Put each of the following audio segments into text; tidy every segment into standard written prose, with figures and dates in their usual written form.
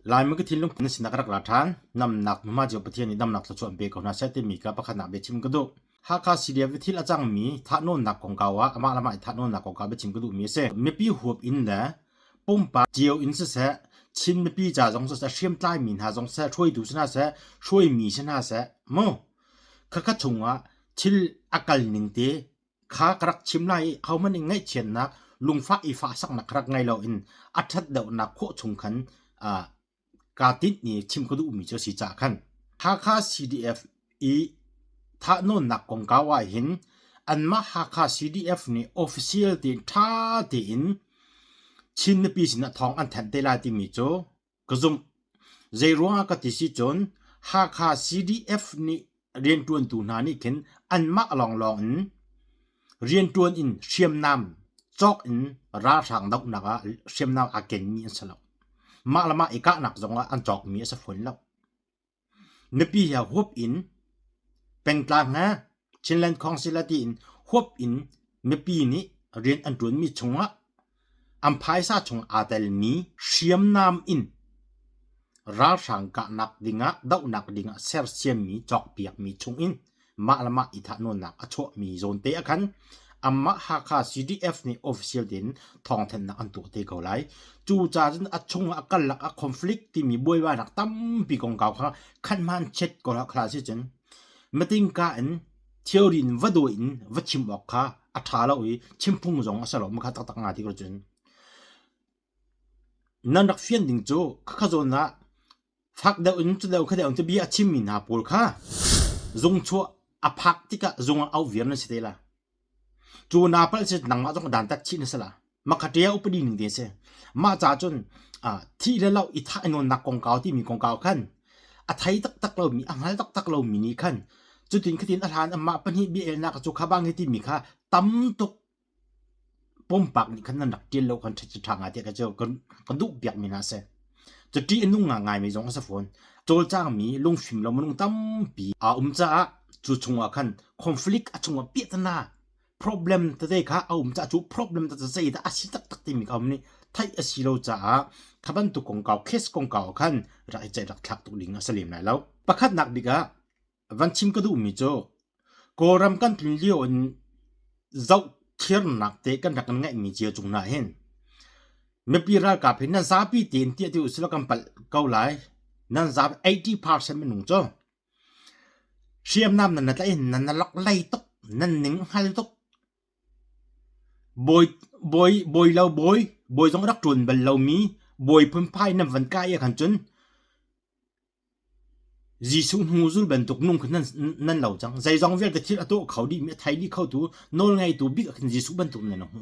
Laimi ka thinlung na sinah ka rak ra ṭhan. Namnak hmunhma cio Pathian nih damnak thluachuah an pe ko hna seh timi kha pakhatnak biachim ka duh. Hakha CDF i thil a cangmi thahnawnnak kongkau ah amah le amah i thahnawnnak kongkau biachim ka duhmi a si. Mipi huap in le pumpak cio in siseh, Chin mipi ca zong siseh, hriamtlaimi hna zong siseh, hruaitu si hna seh, hruaimi si hna seh, mu khakha chungah thil a kal ning te kha ka rak chim lai i ahohmanh nih ngaihchiatnak lungfah i fahsaknak ka rak ngei lo in a ṭhat deuhnak khawh chung khan uh, kaa tinh i chim ka duhmi cu a si caah khan Hakha CDF i thahnawnnak kongkau ah hin anmah Hakha CDF nih official tein ṭha tein Chin mipi sinah thawng an thanh te lai timi cu Ka zumh. Zeiruangah ka ti si cun Hakha CDF nih rianṭuantu hna nih khin anmah lawnglawng in rianṭuan in hriamnam cawk in ralhrang dohnak ah hriamnam aa kenmi an si lo. Mah le mah i kahnak zongah an cawkmi a si fawn lo. Mipi he huap in pengtlang he Chinland Council a tiin huap in mipi nih rian an ṭuanmi chungah an phaisa chung aa telmi hriamnam in ralhrang kahnak dingah dohnak dingah sersiammi cawkpiakmi chungin mah le mah i thahnawnnak a chuahmi zawnte ah khan anmah Hakha CDF nih official tein thawngthanhnak an tuah te ko lai. Cucaah cun a chung ah karlak ah conflict timi buaibainak tampi kongkau kha khan hman chet ko hlah khala si cun metingka in theory in va dawi in va chim awk kha a ṭha lo i chimphung zong a si lo ma kha taktak nga ti ko cun nan rak fian ding cu khakha zawn ah Fak deuh in cu deuh kha deuh in cu bia a chimmi hna pawl kha zung chuah a phak tikah zung ah auh viar nan si te la. Cu naa palh si nangmah zong dantat chih na si la. Makhaṭe ah upadi ning te a si. Mah ca cun thih le loh i thah i nawnnak kongkau timi kongkau khan a thei taktak lomi a hngal taktak lomi nih khan cutin khatin a hlan amah pahnih bia elnak cu kha bang hi timi kha tam tuk Pumpak nih khan nan rak ṭial lo khan ṭha ngai tiah ka ka duh piakmi hna a si. Cu ṭih a nung ngaingaimi zong a si fawn. Cawlcangmi lungfim lo minung tampi aa um caah cu chungah khan conflict a chungah piahtana problem tete kha a um caah cu problem tete zeidah a si taktak timi kha um nih theih a si lo caah kha bantuk kongkau case kongkau ah khan rak i ceih rak thlak tuk ding a si lem lai lo. Pakhatnak bik ah van chim ka duhmi cu Kawlram kan tlun lio in zohthirnak te kan rak kan ngeihmi cio cung hna hin mipi ralkap hi nan zapi tein tiah ti usih law kan palh ko lai. Nan zapi 80% minung cu hriamnam nan na tlaih in nan na lok lei tuk, nan ning hngal tuk. Bawi, bawi, bawi lo bawi, bawi zong rak ṭuan bal lomi bawi phunphai nan van kai ah khan cun Jesuh hnuzul bantuk nung khi nan lo cang. Zeizong vialte thil a tuah kho dihmi, a thei dih khotu, nawlngeitu bik ah khin Jesuh bantuk nan hmu.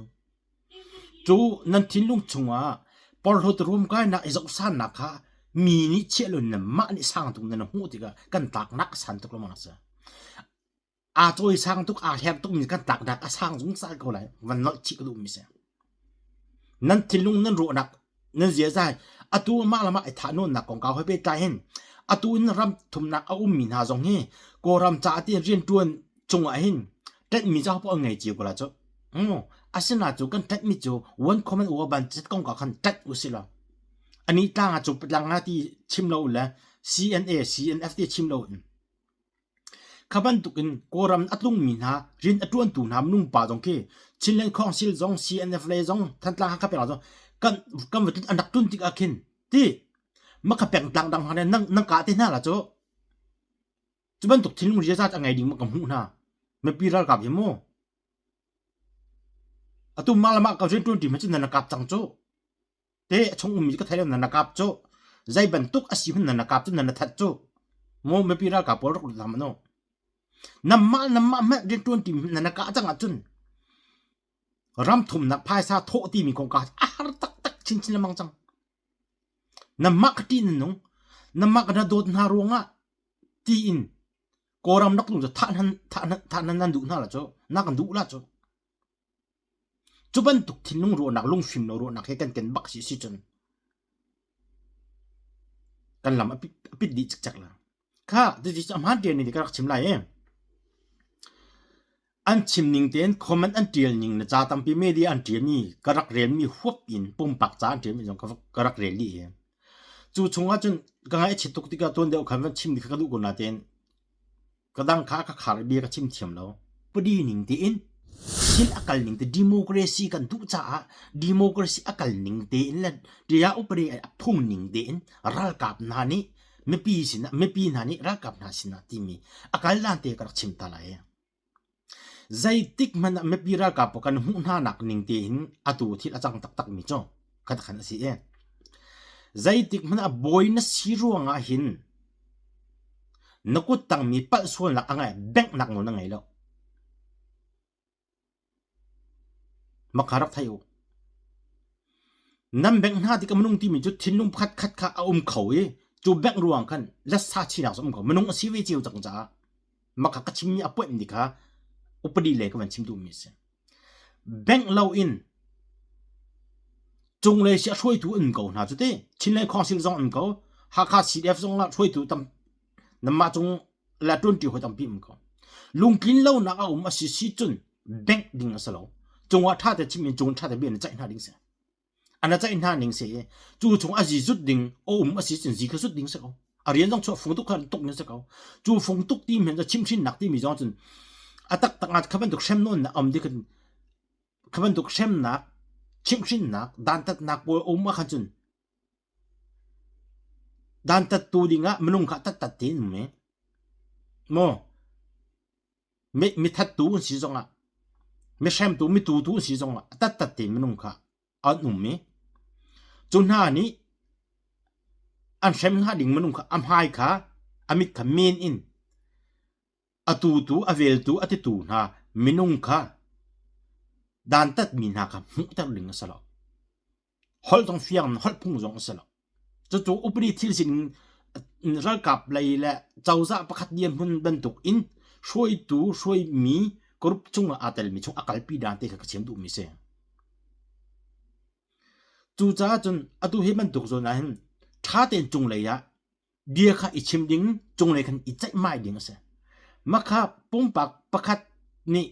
Cu nan thinlung chungah porhlawt ruamkainak i zohsannak kha mi nih chiah lo nanmah nih sang tuk nan hmuh tikah kan tlaknak a san tuk lengmang a si. Aa cawisang tuk, aa hler tukmi kan tlaknak a sang zungzal ko lai. Van nolh chih ka duhmi si. Nan thinlung nan ruahnak nan ziaza atu mah le mah i thahnawnnak kongkau he pehtlai hin atu in ram thumnak a ummi hna zong hi Kawlram caah tiin rianṭuan cungah hin ṭanhmi cu ahopaoh an ngei cio ko la cu. Asinain cu kan ṭanhmi cu one common war ban kongkau khan ṭanh usih law ani tlang ah cu tlang ah ti chim lo le CNA CNF ti chim lo in Kha bantukin Kawlram a tlungmi hna rian a ṭuantu hna minung pa zong khi Chinland Council zong CNF lei zong Thantlang Hakha peng zong kan kan va an rak ṭun tikah khin ti makha pengtlang dang hna nang nang kah te hna la cu cu bantuk thinlung riazat a ngei ding ma ka hmuh hna mipi ralkap hi mu atu mah le mah ka rian ṭuan ṭi hmanh cu nan kap cang cu Te a chung ummi ka thei lo nan kap cu zei bantuk a si hmanh nan kap cu nan that cu mu mipi ralkap pawl rak lut hlah mu namah namah hmanh riantuan ti nan kah cang ahcun ram thumnak phaisa thawh timi kong ka a har taktak chinchin lengmang cang namah ka ṭih nan nung namah ka na dawt hna ruangah tiin Kawlram rak tlung cu thah nan thah nan thah nan nan duh hna la cu na kan duh la cu Cu bantuk thinlung ruahnak, lungfim lo ruahnak he kan ken bak si si cun kan lam a pit, a pit dih cikcek la. Kha, cuti cu a hmaan ṭial ning ka rak chim lai e. An chim ning tein comment an ṭial ning le ca tampi media an ṭialmi ka rak relmi huap in pumpak ca an ṭialmi zong ka, ka rak rel dih hi. Cu chung ahcun ka ngaih a chiat tuk tikah tuan deuh khan van chim ding kha ka duh ko natein ka dang kha ka khar i bia ka chim thiam lo. Padi ning tein thil a kal ning te democracy kan duh caah democracy a kal ning tein le tiah upadi a phung ning tein ralkap hna nih mipi sinah mipi hna nih ralkap hna sinah timi a kal dan te ka rak chim ta lai. Zeitik hmanh ah mipi ralkap kan hmuh hna nak ning tein atu thil a cang taktak mi cu khat khan a si i zeitik hmanh ah bawi na si ruangah hin na kut tangmi palh sualnak a ngai benghnak nawl na ngei lo. Makha rak thei u. Nan bengh hna tikah minung timi cu thinlung pakhat khat kha a um kho i cu bengh ruang khan lassa chinak cu um kho. Minung a si ve cio cang caah makha ka chimmi a poih ni kha upadi le ka van chim duhmi a si. Bengh loin cunglei si a hruaitu an ko hna cu ti. Chinland Council zong an ko. Hakha CDF zong ah hruaitu tam nanmah cung le ṭuanṭi hawi tampi um ko. Lungtlin lonak a um a si si cun bengh ding a si lo. Cungah ṭha te chim in cung ṭha te bia na ceih hna ding si. Ana ceih hna ning si i cu chung a zi zut ding a um a si cun zi kha zut ding si ko. A rian zong chuah fung tuk kha tuk ning si ko. Cu fung tuk ti men chimhrinnak timi zong cun a taktak ah kha bantuk hrem nawn na um di khan kha bantuk hremnak chimhrinnak dantatnak pawl um ah khan cun Dantattu dingah minung kha tattat tein um i maw mithattu an si zongah mihremtu mitutu an si zongah a tattat tein minung kha an um i cu hna nih an hrem hnga ding minung kha a hmai kha a mit kha men in a tutu a veltu a titu hna minung kha dantatmi hna kha hmuhter ding a si lo. Holh zong fiang in holh phung zong a si lo. Cucu upadi thil sining ralkap lei le cozah pakhat dirhmun bantuk in hruaitu hruaimi group cungah aa telmi chung a kalpi dan te kha ka chim duhmi si. Cucaah cun atu hi bantuk zawn ah hin ṭha tein cunglei ah bia kha i chim ding cunglei khan i ceihmai ding a si. Mah kha pumpak pakhat nih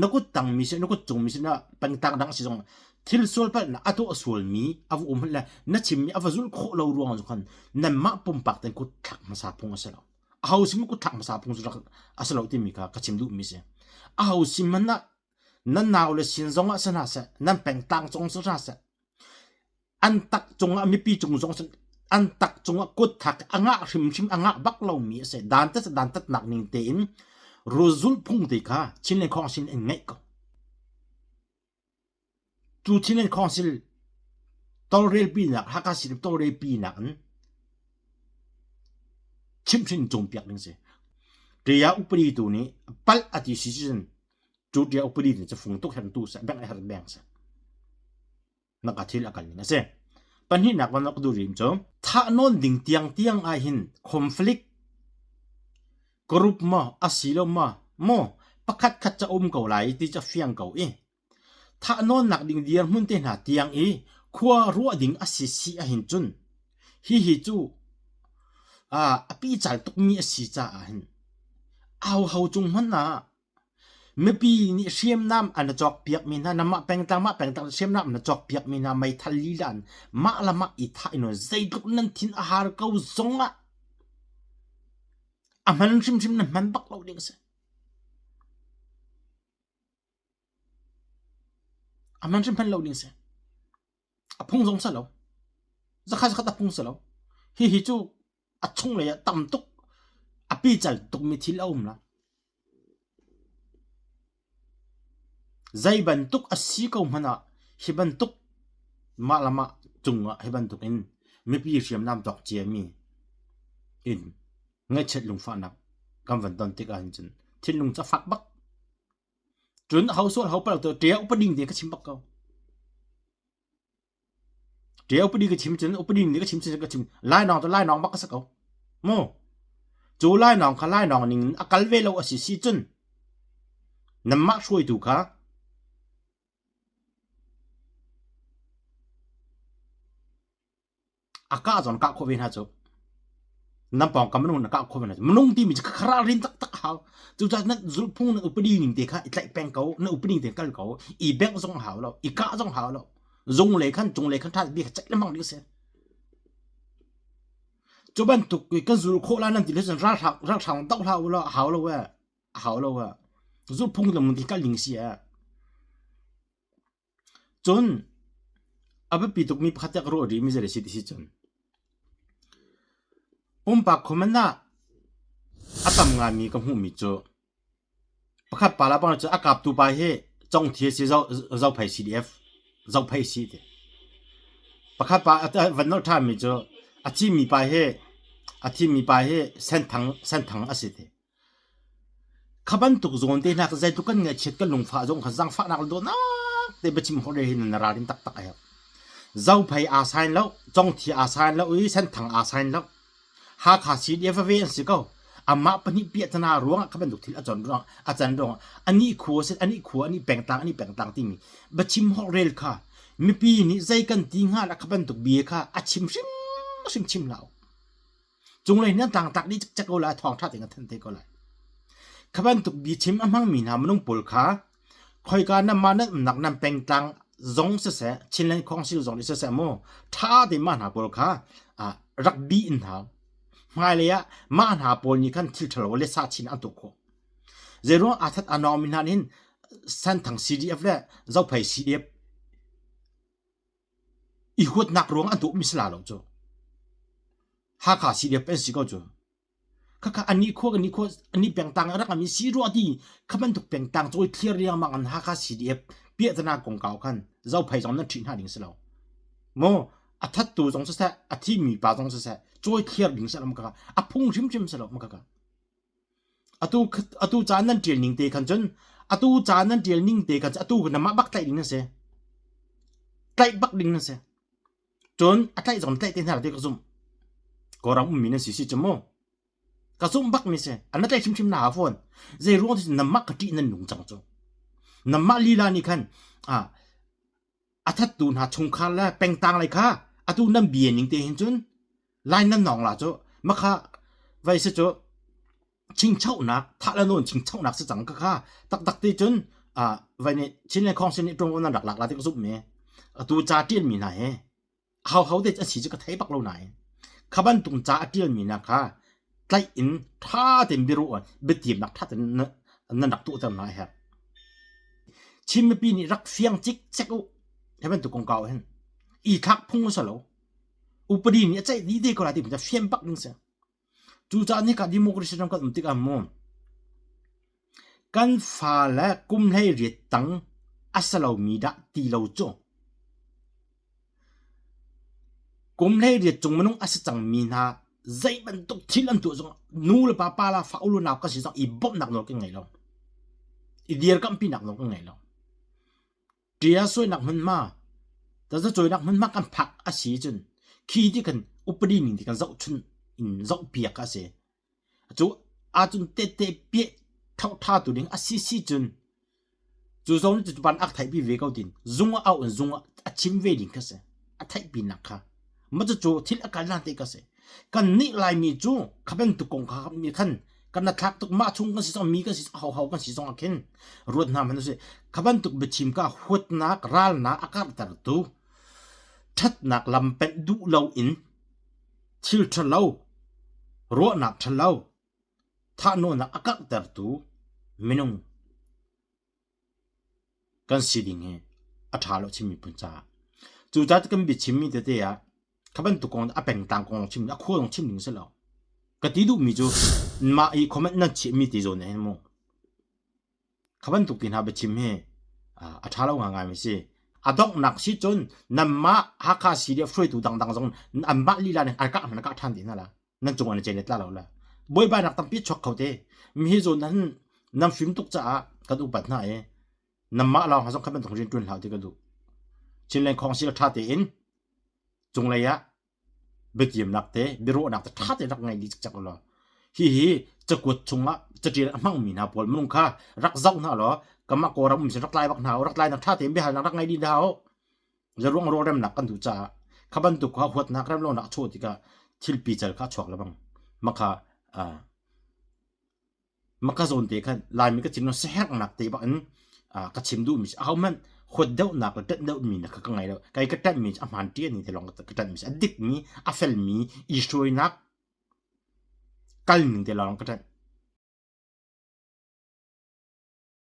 na kut tangmi si na kut cungmi si na pengtlang dang si zong thil sual palhnak a tuah sualmi a va um le na chimmi a va zulh khawh lo ruang cu khan nanmah pumpak ten kut thlak hmasa phung a si lo. Aho sim kut thlak hmasa phung cu rak a si lo timi kha ka chim duhmi si. Aho sim hmanh ah nan nau le sin zong ah si hna seh, nan pengtlang zong si hna seh, an tak cungah mipi cung zong an tak cungah kut thak a ngah hrimhrim a ngah bak lomi a si dantat dantatnak ning tein rulzulh phung te kha Chinland Council in ngeih ko cu Chinland Council tawlrelpinak Hakha City tawlrelpinak in chimhhrin cawnpiak ding si ṭia upadi tu nih palh a ti si cun cu ṭia upadi nih cafung tuk hertu seh beng a her beng seh nak ah thil a kal ning a si. Pahnihnak van ka duh rim cu thahnawn ding tiangtiang ah hin conflict group maw asilo maw maw pakhat khat ca um ko lai ti ca fiang ko i thahnawnnak ding dirhmun te hna tiang i khua ruah ding a si si ahhin cun hihi cu a pical tukmi a si caah hin au ho cung hmanh ah Mipi nih hriamnam an i cawkpiakmi hna, na mah pengtlang mah pengtlang hriamnam na cawkpiakmi hna meithal lila in mah le mah i thah in zeitluk nan thin a har ko zong ah a hman hrimhrim na hman bak lo ding a si. A hman hrim hman lo ding a si. A phung zong si lo. Zakhat zakhat a phung si lo. Hihi cu a chunglei ah tam tuk a pical tukmi thil a um la. Zei bantuk a si ko hmanh ah hi bantuk mah le mah cungah hi bantuk in mipi hriamnam cawk ciami in ngaihchiat lungfahnak kan van ton tik ahhin cun thinlung cu a fak bak. Cun ho sual ho palh tu ṭia upading te ka chim bak ko. Ṭia upadi ka chim cun upadi nih ka chim cun ka chim lainawng cu lainawng bak ka si ko. Mu. Cu lainawng kha lainawng ning in a kal ve lo a si si cun nanmah hruaitu kha A kah zong kah khawh ve hna cu. Nan pawngkam minung na kah khawh ve hna cu. Minung timi cu kha rin taktak a hau. Cucaah na zulhphung na upadi ning te kha i tlaih peng ko, na upadi ning te kal ko. I bengh zong hau lo, i kah zong hau lo. Zung le khan cung le khan ṭha bia kha ceih lengmang ding a si. Cu bantuk kan zul khawh la nan ti le cun ralhrang ralhrang doh hlah u law a hau lo ee. A hau lo ee. Zulphung lam ti kal ning si ee. Cun a biapi tukmi pakhat te ka ruah rihmi zei a si ti si cun pumpak comment ah a tam ngaimi ka hmuhmi cu pakhat pa le bang cu a kaptu pa hi congthi a si Zophei CDF Zophei si ti. Pakhat pa a van nolh ṭhanmi cu a thimi pa hi a thimi pa hi Senthang Senthang a si ti. Kha bantuk zawn te hna kha zeitluk kan ngaihchiat kan lungfah zong kha zaangfahnak le dawtnak te biachim holh he hin na ralrin taktak a herh. Zophei aa sign lo, Congthi aa sign lo i Senthang aa sign lo. Hakha CDF ve an si ko. Amah pahnih piahtana ruangah kha bantuk thil a con ruang a can ruangah anih khua sin anih khua anih pengtlang anih pengtlang timi biachim holh rel kha mipi nih zei kan ti hnga lah kha bantuk bia kha a chim hrimhrim chim hlah u. Cunglei nan tlangtlak dih cikcek ko lai, thawngṭha tein kan thanh te ko lai. Kha bantuk biachim a hmangmi hna minung pawl kha khoika nanmah nan umnak nan pengtlang zong siseh, Chinland Council zong nih siseh mu, ṭha tein mah hna pawl kha rak bih in hau. Hmailei ah mah hna pawl nih khan thil ṭhalo le sa chin an tuah khawh. Zeiruang aa that aa nawngmi hna nih hin Santhang CDF le Zophei CDF I huatnak ruang an tuahmi si la lo cu. Hakha CDF an si ko cu. Khakha anih khua kan khua anih pengtang a rak ami si rua ti kha bantuk pengtang cawi thlir riangmang an Hakha CDF piahtana kongkau khan Zophei zong nan ṭhih hna ding si lo. Maw a thattu zong siseh a thimi pa zong siseh cawi thlir ding si lo maka a phung hrimhrim si lo maka atu atu caan nan ṭial ning te khan cun atu caan nan ṭial ning te khan atu namah bak tlaih ding nan si tlaih bak ding nan si cun a tlaih zong tlaih te hna ti ka zumh Kawlram ummi nan si si cu mu ka zumh bak mi si an na tlaih hrimhrim na ha fawn zei ruang ti namah ka ṭih nan nung cang cu namah lila nih khan a a thattu hna chungkhar le pengtang lei kha atu nan bia ning te hin cun lai nan nawng la cu makha vai si cu chingchonak thah le nawn chingchonak si cang ka kha taktak ti cun vai nih Chin le Khong sin nih ṭuang nan rak lak la ti ka zumh mi atu ca ṭial mi hna hi ho ho te a si cu ka thei bak lo nain kha bantuk ca a ṭial mi hna kha tlaih in ṭha tein biaruah biatiamnak ṭha tein nan rak tuahter hna a herh. Chin mipi nih rak fiang cikcek u. Hi bantuk kongkau hin i thlak phung a si lo. Upadi nih a ceih dih te ko lai ti fian bak ding si. Cucaah nika democracy ram kan um tikah mu kan fale kum hlei riat tang a si lomi dah ti lo cu kum hlei riat cung minung a si cangmi hna zei bantuk thil an tuah zong nu le pa pa la fa ulu nau ka si zong i bawmhnak nawl kan ngei lo. I dirkampinak nawl kan ngei lo. Ṭia suainak hmunhma, tazacuainak hmunhma kan phak a si cun khi ti kan upadi ning ti kan zohchun in zohpiak a si. Cu ahcun tette piah ṭha tu ding a si si cun cu zong nih cu ban ak theihpi ve ko tin zung ah auh in zung ah a chim ve ding kha si. A theihpinak kha. Mah cucu thil a kal hlan te kha si. Kan nih Laimi cu kha bantuk kong kha mi khan kan na thlak tuk mah chung kan si zong mi kan si ho ho kan si zong ah khin ruat hna hmanh usih kha bantuk biachim ka huatnak ralnak a karhtertu ṭhatnak lam penh duh lo in thil ṭhalo ruahnak ṭhalo thahnawnnak a karhtertu minung kan si ding hi a ṭha lo Chin miphun caah. Cucaah kan biachimmi tete ah kha bantuk kong a pengtlang kong chim a khua zong chim ding si lo. Ka ti duhmi cu mah i comment nan chiahmi ti zawn hin mu. Kha bantuk ti hna biachim hi a ṭha lo ngaingai mi si. A donghnak si cun nanmah Hakha CDF hruaitu dangdang zong anmah lila nih an kah hmanh kah ṭhan dih hna la. Nan cung an i cenet la lo la. Buaibainak tampi chuak kho te. Mi hi zawn nan nan fim tuk caah kan upat hna i nanmah lawng ha zong kha bantuk rian ṭuan hlah ti ka duh. Chinland Council ṭha tein cunglei ah biatiamnak te biaruahnak te ṭha tein rak ngei dih cikcek ulaw hihi cakuat chungah caṭial a hmangmi hna pawl minung kha rak zoh hna law kamah Kawlram um sin rak tlai bak hna u rak tlainak ṭha tein biahalnak rak ngei dih hna u zaruang rawlremnak kan duh caah kha bantuk kha huatnak remlonak a chuah tikah thil pical kha a chuak lebang makha Maka zawn te khan Laimi ka chim lo siaherhnak te bak in ka chim duhmi si ahohmanh huat deuhnak le ṭanh deuhmi na kha ka ngei lo. Kei ka ṭanhmi cu a hmaan ṭian ni te lawng ka ṭanhmi si. A dikmi, a felmi i hruainak. Kal ning te lawng ka ṭanh.